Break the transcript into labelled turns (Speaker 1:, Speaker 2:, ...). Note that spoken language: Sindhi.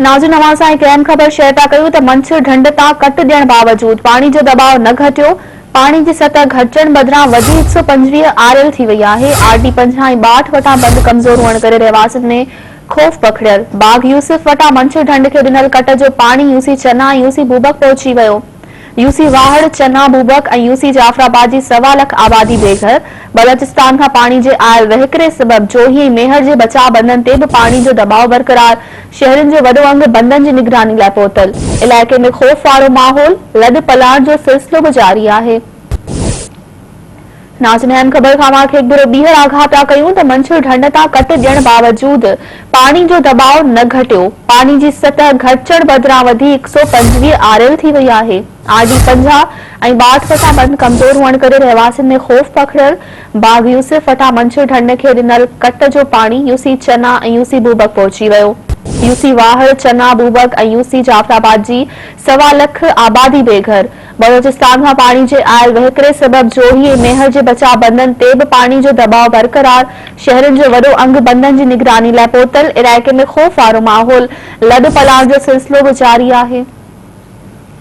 Speaker 1: ناظرين اوهان سان هڪ اهم خبر شيئر ٿا ڪيون ته منڇر ڍنڍ تان ڪٽ ڏيڻ باوجود پاڻي جو دٻاء نه گهٽيو، پاڻي جي سطح گهٽجڻ بدران وڌي 125 آر ايل ٿي وئي آهي، آر ڊي 50 ۽ 62 وٽان بند ڪمزور هئڻ ڪري رهواسين ۾ خوف پکڙيل، باغ يوسف وٽان منڇر ڍنڍ کي ڏنل ڪٽ جو پاڻي يوسي چنا ۽ يوسي بوبڪ پهچي ويو. يوسي واهڙ، چنا، بوبڪ ۽ يوسي جعفرآباد جي سوا لک آبادي بي گهر، بلوچستان کان پاڻي جي آيل وهڪري سبب جوهي ۽ ميهڙ جي بچاء بندن تي به پاڻي جو دٻاء برقرار، شهرين جو وڏو انگ بندن جي نگراني لاء پهتل، علائقي ۾ خوف وارو ماحول، لڏ پلاڻ جو سلسلو به جاري آهي. ناظرين اهم خبر کان اوهان کي هڪ ڀيرو ٻيهر آگاهه پيا ڪيون ته منڇر ڍنڍ تان ڪٽ ڏيڻ باوجود پاڻي جو دٻاء نه گهٽيو، پاڻي جي سطح گهٽجڻ بدران وڌي 125 آر ايل ٿي وئي آهي، آر ڊي 50 ۽ 62 وٽان بند ڪمزور هئڻ ڪري رهواسين ۾ خوف پکڙيل، باغ يوسف وٽان منڇر ڍنڍ کي ڏنل ڪٽ جو پاڻي يوسي چنا ۽ يوسي بوبڪ پهچي ويو، يوسي واهڙ، چنا، بوبڪ ۽ يوسي جعفرآباد جي سوا لک آبادي بي گهر. بلوچستان کان پاڻي جي آيل وهڪري سبب جوهي ۽ ميهڙ جي بچاء بندن تي به پاڻي جو دٻاء برقرار، شهرين جو وڏو انگ بندن جي نگراني لاء پهتل، علائقي ۾ خوف وارو ماحول، لڏ پلاڻ جو سلسلو به جاري آهي.